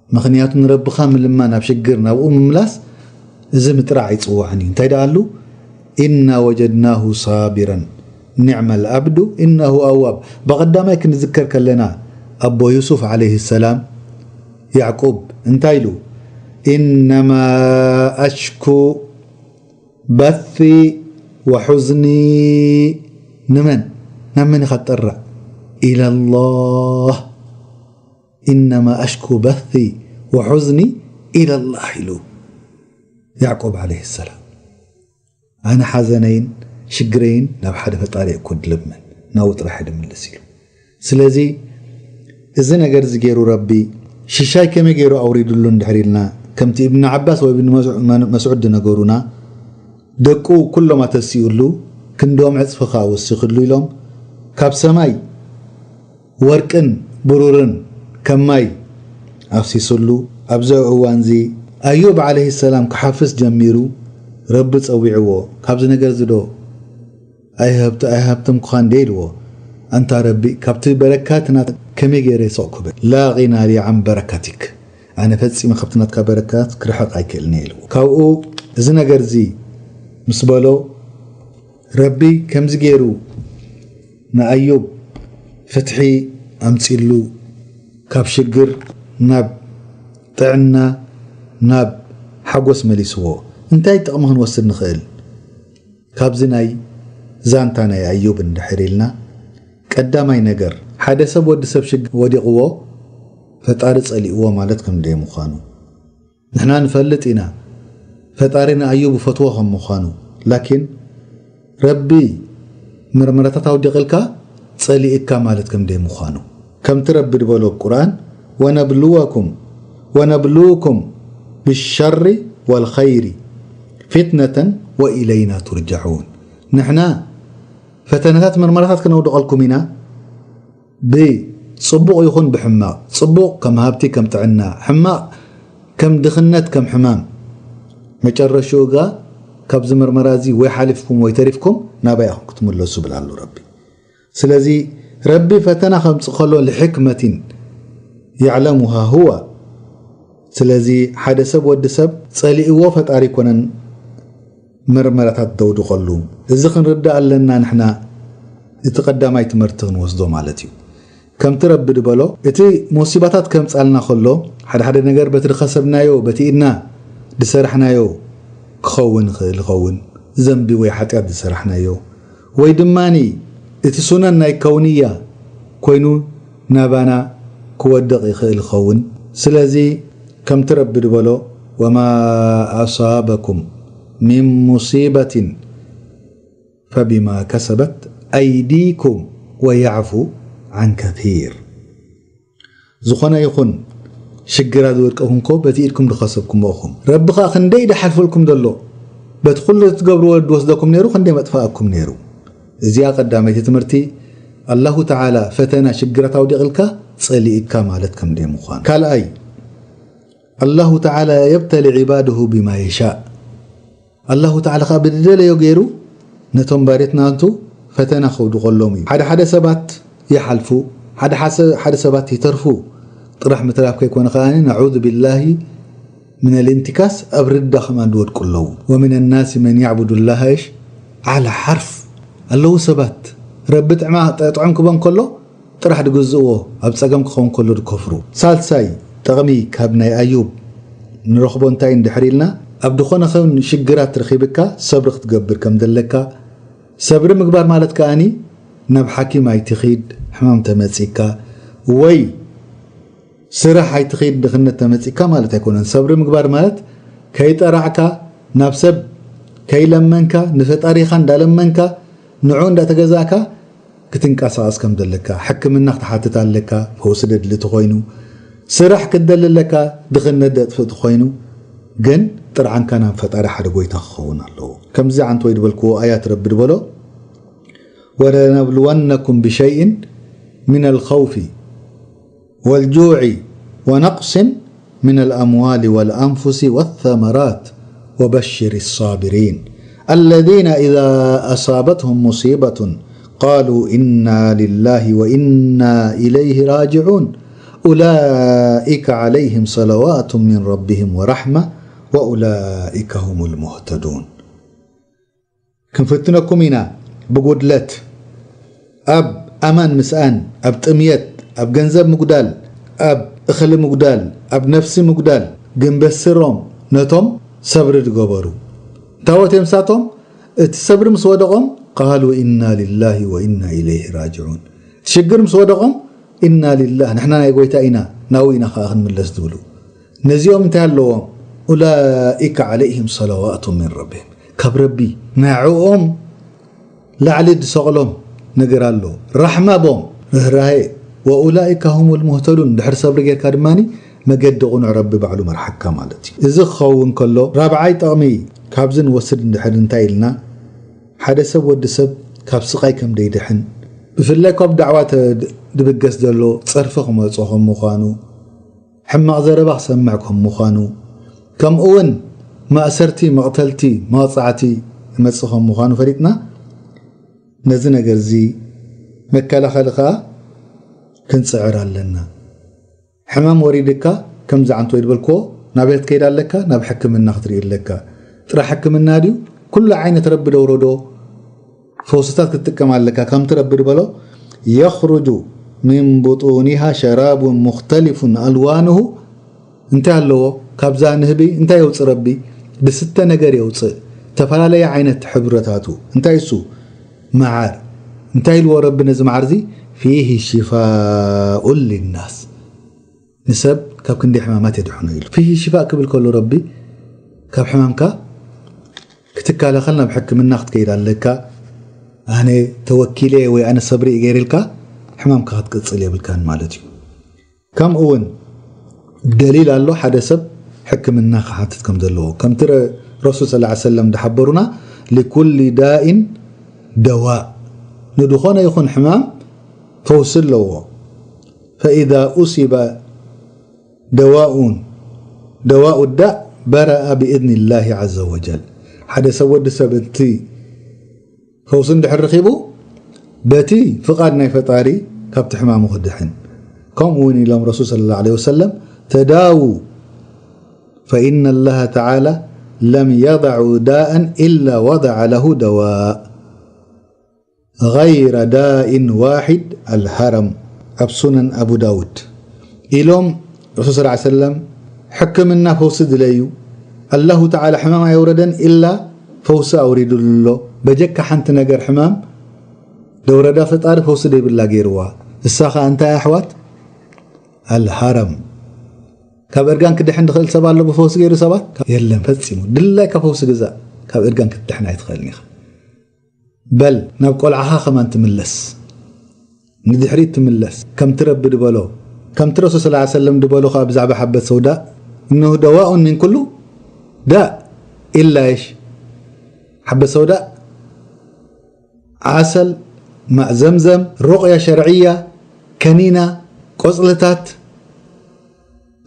ምኽንያቱ ንረብኻ ምልማን፣ ናብ ሽግር ናብኡ ምምላስ፣ እዚ ምጥራዕ ኣይጽዋዕን እዩ። እንታይ ደኣ ኣሉ? ኢና ወጀድናሁ ሳቢረን ኒዕመል ዓብዱ ኢነሁ ኣዋብ። ብቐዳማይ ክንዝከር ከለና፣ ኣቦ ዩሱፍ ዓለይሂ ሰላም፣ ያዕቁብ፣ እንታይ ኢሉ? ኢነማ ኣሽኩ በሲ ወሑዝኒ ንመን? ናብ መን ኢኻ ትጠርዕ? ኢለላህ። ኢነማ ኣሽኩ በሲ ወሑዝኒ ኢለላህ ኢሉ ያዕቆብ ዓለይሂ ሰላም። ኣነ ሓዘነይን ሽግረይን ናብ ሓደ ፈጣሪ እኮ ድልምን፣ ናብኡ ጥራሕ ድምልስ ኢሉ። ስለዚ እዚ ነገር እዚ ገይሩ ረቢ ሽሻይ ከመይ ገይሩ ኣውሪድሉ እንድሕር ኢልና፣ ከምቲ እብን ዓባስ ወይ እብን መስዑ-፣ መን-፣ መስዑድ ዝነገሩና፣ ደቁ ኩሎም ኣተሲኡሉ፣ ክንዶም ዕጽፊ ከኣ ወሲኽሉ ኢሎም፣ ካብ ሰማይ ወርቅን ብሩርን ከም ማይ ኣፍሲስሉ። ኣብዚ እዋንዚ ኣዩብ ዓለይሂ ሰላም ክሓፍስ ጀሚሩ፣ ረቢ ጸዊዕዎ፣ ካብዚ ነገር እዚ ዶ ኣይሃብት-፣ ኣይሃብተምኩኻን ድየ ኢልዎ። ኣንታ ረቢ፣ ካብቲ በረካትና ከመይ ገይረ ይስቕ ክብል? ላ ጊና ሊ ዓን በረካቲክ። ኣነ ፈጺመ ካብቲ ናትካ በረካት ክርሕቕ ኣይክእልን እየ ኢልዎ። ካብኡ እዚ ነገር እዚ ምስ በሎ፣ ረቢ ከምዚ ገይሩ ንኣዩብ ፍትሒ ኣምጺሉ፣ ካብ ሽግር ናብ ጥዕና፣ ናብ ሓጎስ መሊስዎ። እንታይ ጥቕሚ ክንወስድ ንኽእል ካብዚ ናይ ዛንታ ናይ ኣዩብ እንድሕር ኢልና፣ ቀዳማይ ነገር፣ ሓደ ሰብ፣ ወዲ ሰብ ሽግር ወዲቕዎ ፈጣሪ ጸሊእዎ ማለት ከም ደይ ምዃኑ። ንሕና ንፈልጥ ኢና ፈጣሪ ንኣዩብ ይፈትዎ ከም ምዃኑ። ላኪን ረቢ መርመራታት ኣውዲቕልካ ጸሊእካ ማለት ከም ደይ ምዃኑ። ከምቲ ረቢ ዝበሎ ኣብ ቁርኣን፣ "ወነብልወኩም ወነብልውኩም ብሸሪ ወልኸይሪ ፊትነተን ወኢለይና ቱርጃዑን።" ንሕና ፈተነታት መርመራታት ክነውድቐልኩም ኢና፣ ብጽቡቕ ይኹን ብሕማቕ፣ ጽቡቕ ከም ሃብቲ ከም ጥዕና፣ ሕማቕ ከም ድኽነት ከም ሕማም፣ መጨረሽኡ ጋ ካብዚ መርመራ እዚ ወይ ሓሊፍኩም ወይ ተሪፍኩም ናባይ ኢኹም ክትምለሱ ይብል ኣሎ ረቢ። ስለዚ ረቢ ፈተና ከምጽእ ከሎ ልሕክመቲን የዕለሙሃ ሁዋ። ስለዚ ሓደ ሰብ ወዲ ሰብ ጸሊእዎ ፈጣሪ ኣይኮነን መርመራታት ደውድቐሉ። እዚ ክንርዳእ ኣለና ንሕና እቲ ቀዳማይ ትምህርቲ ክንወስዶ ማለት እዩ። ከምቲ ረቢ ዝበሎ እቲ ሙሲባታት ከምጻልና ከሎ ሓደ ሓደ ነገር በቲ ዝኸሰብናዮ በቲ ኢድና ዝሰራሕናዮ ክኸውን ይኽእል ይኸውን፣ ዘንቢ ወይ ሓጢኣት ዝሰራሕናዮ ወይ ድማ እቲ ሱነን ናይ ከውንያ ኮይኑ ናባና ክወድቕ ይኽእል ይኸውን። ስለዚ ከምቲ ረቢ ዝበሎ፣ "ወማ ኣሳበኩም ሚን ሙሲበትን ፈቢማ ከሰበት ኣይዲኩም ወያዕፉ ዓን ከሲር።" ዝኾነ ይኹን ሽግራት ዝወድቀኩም እኮ በቲ ኢድኩም ዝኸሰብኩሞ ኢኹም። ረቢ ኸኣ ክንደይ ድሓልፈልኩም ዘሎ፣ በቲ ኩሉ ትገብርዎ ድወስደኩም ነይሩ፣ ክንደይ መጥፋኣኩም ነይሩ። እዚኣ ቀዳመይቲ ትምህርቲ፣ ኣላሁ ተዓላ ፈተና ሽግራት ኣውዲቕልካ ጸሊእካ ማለት ከም ደይ ምዃን። ካልኣይ፣ ኣላሁ ተዓላ የብተሊ ዒባድሁ ቢማ የሻእ። ኣላሁ ተዓላ ኸኣ ብድደለዮ ገይሩ ነቶም ባርያት ናቱ ፈተና ከውድቐሎም እዩ። ሓደ ሓደ ሰባት ይሓልፉ፣ ሓደ ሓሰ-፣ ሓደ ሰባት ይተርፉ። ጥራሕ ምትራፍ ከይኮነ ኸኣ ነዑዙ ቢላሂ ምን ልእንቲካስ ኣብ ርዳ ከማን ዝወድቁ ኣለዉ። ወምን ናሲ መን ያዕቡዱ ላሃ እሽ ዓላ ሓርፍ። ኣለዉ ሰባት ረቢ ጥዕማ-፣ ጥዑም ክበን ከሎ ጥራሕ ድግዝእዎ ኣብ ጸገም ክኸውን ከሎ ድከፍሩ። ሳልሳይ ጠቕሚ ካብ ናይ ኣዩብ ንረኽቦ እንታይ እንድሕር ኢልና፣ ኣብ ዝኾነ ኸውን ሽግራት ረኺብካ ሰብሪ ክትገብር ከም ዘለካ፣ ሰብሪ ምግባር ማለት ከኣኒ ናብ ሓኪም ኣይትኺድ፣ ሕማም ተመጺካ፣ ወይ ስራሕ ኣይትኺድ፣ ድኽነት ተመጺካ ማለት ኣይኮነን። ሰብሪ ምግባር ማለት ከይጠራዕካ፣ ናብ ሰብ ከይለመንካ፣ ንፈጣሪኻ እንዳለመንካ፣ ንዑ እንዳተገዛእካ ክትንቀሳቐስ ከም ዘለካ፣ ሕክምና ክትሓትት ኣለካ፣ ፈውሲ ደድሊ ተኾይኑ፣ ስራሕ ክትደሊ ኣለካ፣ ድኽነት ደጥፍእ ተኾይኑ፣ ግን ጥርዓንካ ናብ ፈጣሪ ሓደ ጎይታ ክኸውን ኣለዎ። ከምዚ ዓንተ ወይ ዝበልክዎ ኣያት ረቢ ዝበሎ፣ "ወለነብልወነኩም ብሸይእን ሚነል ኸውፊ ወልጁዒ ወነቅሲን ሚነል ኣምዋሊ ወልኣንፉሲ ወሰመራት ወበሽሪ ሳቢሪን አለዚነ ኢዛ አሳበትሁም ሙሲበቱን ቃሉ ኢና ሊላሂ ወኢና ኢለይሂ ራጅዑን ኡላኢከ ዐለይሂም ሰለዋቱ ሚን ረቢሂም ወረሕማ ወኡላኢከ ሁሙል ሙህተዱን።" ክንፍትነኩም ኢና ብጉድለት፣ ኣብ ኣማን ምስኣን፣ ኣብ ጥምየት፣ ኣብ ገንዘብ ምጉዳል፣ ኣብ እኽሊ ምጉዳል፣ ኣብ ነፍሲ ምጉዳል፣ ግን በስሮም ነቶም ሰብሪ ዝገበሩ። ታወት እዮም ንሳቶም፣ እቲ ሰብሪ ምስ ወደቖም፣ ቃሉ ኢና ሊላሂ ወኢና ኢለይሂ ራጅዑን። እቲ ሽግር ምስ ወደቖም፣ ኢና ሊላህ፣ ንሕና ናይ ጎይታ ኢና፣ ናብኡ ኢና ከኣ ክንምለስ ዝብሉ። ነዚኦም እንታይ ኣለዎም? ኡላኢከ ዐለይሂም ሰለዋቱ ሚን ረቢሂም። ካብ ረቢ ንዕኦም ላዕሊ ዝሰቕሎም ነገር ኣሎ። ራሕማ ቦም፣ ርህራሄ። ወኡላኢከ ሁሙል ሙህተዱን። ድሕሪ ሰብሪ ጌርካ ድማ መገዲ ቁኑዕ ረቢ ባዕሉ መርሓካ ማለት እዩ። እዚ ክኸውን ከሎ፣ ራብዓይ ጠቕሚ ካብዚ ንወስድ እንድሕር እንታይ ኢልና፣ ሓደ ሰብ ወዲ ሰብ ካብ ስቓይ ከም ደይድሕን፣ ብፍላይ ካብ ዳዕዋ ተ-፣ ድብገስ ዘሎ ጸርፊ ክመጾ ከም ምዃኑ፣ ሕማቕ ዘረባ ክሰምዕ ከም ምዃኑ፣ ከምኡ እውን ማእሰርቲ፣ መቕተልቲ፣ መቕጻዕቲ ይመጽእ ከም ምዃኑ ፈሊጥና፣ ነዚ ነገር እዚ መከላኸሊ ከኣ ክንጽዕር ኣለና። ሕማም ወሪድካ፣ ከምዚ ዓንተ ወይ ዝበልክዎ፣ ናበይ ክትከይድ ኣለካ? ናብ ሕክምና ክትርኢ ኣለካ። ጥራሕ ሕክምና ድዩ? ኩሉ ዓይነት ረቢ ደውረዶ ፈውስታት ክትጥቀም ኣለካ። ከምቲ ረቢ ዝበሎ፣ يخرج من بطونها شراب مختلف ألوانه። እንታይ ኣለዎ? ካብዛ ንህቢ እንታይ የውፅእ ረቢ? ዝስተ ነገር የውፅእ። ዝተፈላለየ ዓይነት ሕብረታቱ። እንታይ እሱ? መዓር። እንታይ ኢልዎ ረቢ ነዚ መዓር እዚ? فيه شفاء للناس። ንሰብ ካብ ክንዲ ሕማማት የድሕኖ ኢሉ። فيه شفاء ክብል ከሎ ረቢ፣ ካብ ሕማምካ ክትከላኸል ናብ ሕክምና ክትከይድ ኣለካ። ኣነ ተወኪለ ወይ ኣነ ሰብሪ ገይረ ኢልካ ሕማምካ ክትቅጽል የብልካን ማለት እዩ። ከምኡ እውን ደሊል ኣሎ፣ ሓደ ሰብ ሕክምና ክሓትት ከም ዘለዎ። ከምቲ ረ-፣ ረሱል ሰለላሁ ዐለይሂ ወሰለም ዝሓበሩና፣ لكل داء دواء፣ ንድኾነ ይኹን ሕማም ፈውሲ ኣለዎ። فإذا أصيب دواء، دواء الداء برأ بإذن الله عز وجل። ሓደ ሰብ፣ ወዲ ሰብ፣ እቲ ፈውሲ እንድሕር ረኺቡ፣ በቲ ፍቓድ ናይ ፈጣሪ ካብቲ ሕማሙ ክድሕን። ከምኡ እውን ኢሎም ረሱል ሰለላሁ ዐለይሂ ወሰለም፣ تداووا فإن الله تعالى لم يضع داء إلا وضع له دواء، غير داء واحد الهرم، ኣብ ሱነን ኣቡ ዳውድ። ኢሎም ረሱል ሰለላሁ ዐለይሂ ወሰለም፣ ሕክምና ፈውሲ ድለዩ፣ ኣላሁ ተዓላ ሕማም ኣየውረደን ኢላ ፈውሲ ኣውሪዱሉ ኣሎ። በጀካ ሓንቲ ነገር ሕማም ደውረዳ ፈጣሪ ፈውሲ ደይብላ ገይርዋ። እሳ ኸኣ እንታይ ኣሕዋት? ኣልሃረም። ካብ እርጋን ክድሕን ዝኽእል ሰብ ኣሎ ብፈውሲ ገይሩ ሰባት? የለን ፈጺሙ። ድላይካ ፈውሲ ግዛእ፣ ካብ እርጋን ክትድሕን ኣይትኽእልን ኢኻ። በል ናብ ቆልዓኻ ከማን ትምለስ፣ ንድሕሪት ትምለስ። ከምቲ ረቢ ድበሎ፣ ከምቲ ረሱል ሰለላሁ ዐለይሂ ወሰለም ድበሎ ኸኣ ብዛዕባ ሓበት ሰውዳእ፣ እነሁ ደዋኡን ሚን ኩሉ ዳእ ኢላ እሽ። ሓበት ሰውዳእ፣ ዓሰል፣ ማእ ዘምዘም፣ ሩቕያ ሸርዕያ፣ ከኒና፣ ቆጽልታት፣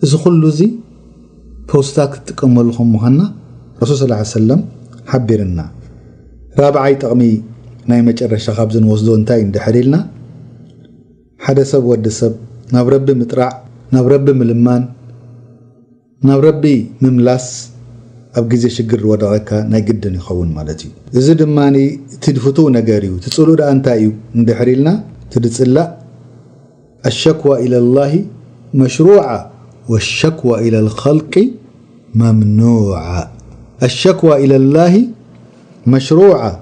እዚ ኩሉ እዚ ፈውስታት ክትጥቀመሉ ከም ምዃንና ረሱል ሰለላሁ ዐለይሂ ወሰለም ሓቢርና። ራብዓይ ጥቕሚ ናይ መጨረሻ ካብዚ ንወስዶ እንታይ እንድሕር ኢልና፣ ሓደ ሰብ፣ ወዲ ሰብ፣ ናብ ረቢ ምጥራዕ፣ ናብ ረቢ ምልማን፣ ናብ ረቢ ምምላስ ኣብ ግዜ ሽግር ዝወደቐካ ናይ ግድን ይኸውን ማለት እዩ። እዚ ድማ እቲ ድፍትው ነገር እዩ። እቲ ጽሉእ ደኣ እንታይ እዩ እንድሕር ኢልና፣ እቲ ድጽላእ الشكوى إلى الله مشروعة والشكوى إلى الخلق ممنوعة. الشكوى إلى الله مشروعة،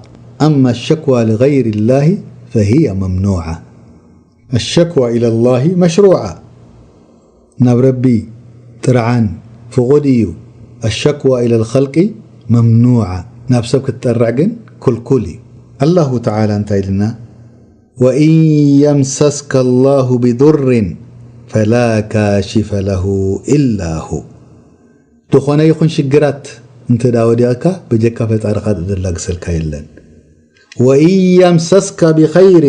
أما الشكوى لغير الله فهي ممنوعة. الشكوى إلى الله مشروعة، ናብ ረቢ ጥርዓን ፍቑድ እዩ። الشكوى إلى الخلق ممنوعة، ናብ ሰብ ክትጠርዕ ግን ክልኩል እዩ። ኣላሁ ተዓላ እንታይ ኢልና? وإن يمسسك الله بضر فلا كاشف له إلا هو። ዝኾነ ይኹን ሽግራት እንተ ደኣ ወዲቕካ፣ በጀካ ፈጣሪ ካልእ ዘላግሰልካ የለን። وإن يمسسك بخير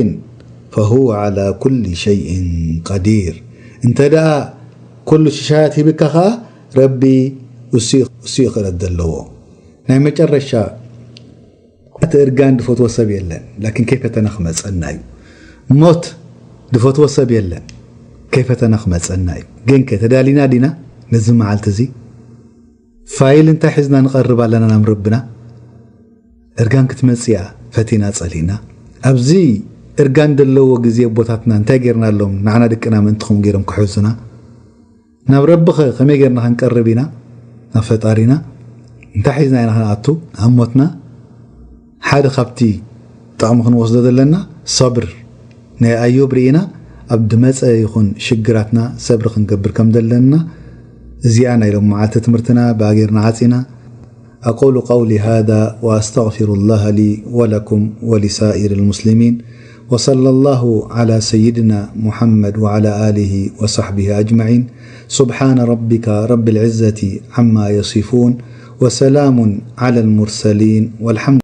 فهو على كل شيء قدير። እንተ ደኣ ኩሉ ሽሻያት ሂብካ ኸኣ፣ ረቢ እሱ እዩ፣ እሱ እዩ ክእለት ዘለዎ። ናይ መጨረሻ፣ እቲ እርጋን ዝፈትዎ ሰብ የለን፣ ላኪን ከይፈተነ ክመጸና እዩ። ሞት ዝፈትዎ ሰብ የለን፣ ከይፈተነ ክመጸና እዩ። ግን ከ ተዳሊና ዲና ነዚ መዓልቲ እዚ? ፋይል እንታይ ሒዝና ንቐርብ ኣለና ናብ ረብና? እርጋን ክትመጽእ እያ ፈቲና ጸሊእና። ኣብዚ እርጋን ዘለዎ ግዜ ኣቦታትና እንታይ ጌርናሎም? ንዓና ደቅና ምእንቲ ከምኡ ጌሮም ክሕዙና? ናብ ረቢ ኸ ከመይ ጌርና ክንቀርብ ኢና? ናብ ፈጣሪና እንታይ ሒዝና ኢና ክንኣቱ? ኣብ ሞትና ሓደ ካብቲ ጥቕሚ ክንወስዶ ዘለና ሰብር ናይ ኣዮብ ርኢና፣ ኣብ ድመጸ ይኹን ሽግራትና ሰብሪ ክንገብር ከም ዘለና፣ እዚኣ ናይ ሎም መዓልቲ ትምህርትና ብኣ ጌርና ዓጺና። أقول قولي هذا وأستغفر الله لي ولكم ولسائر المسلمين، وصلى الله على سيدنا محمد وعلى آله وصحبه أجمعين. سبحان ربك رب العزة عما يصفون، وسلام على المرسلين، والحمد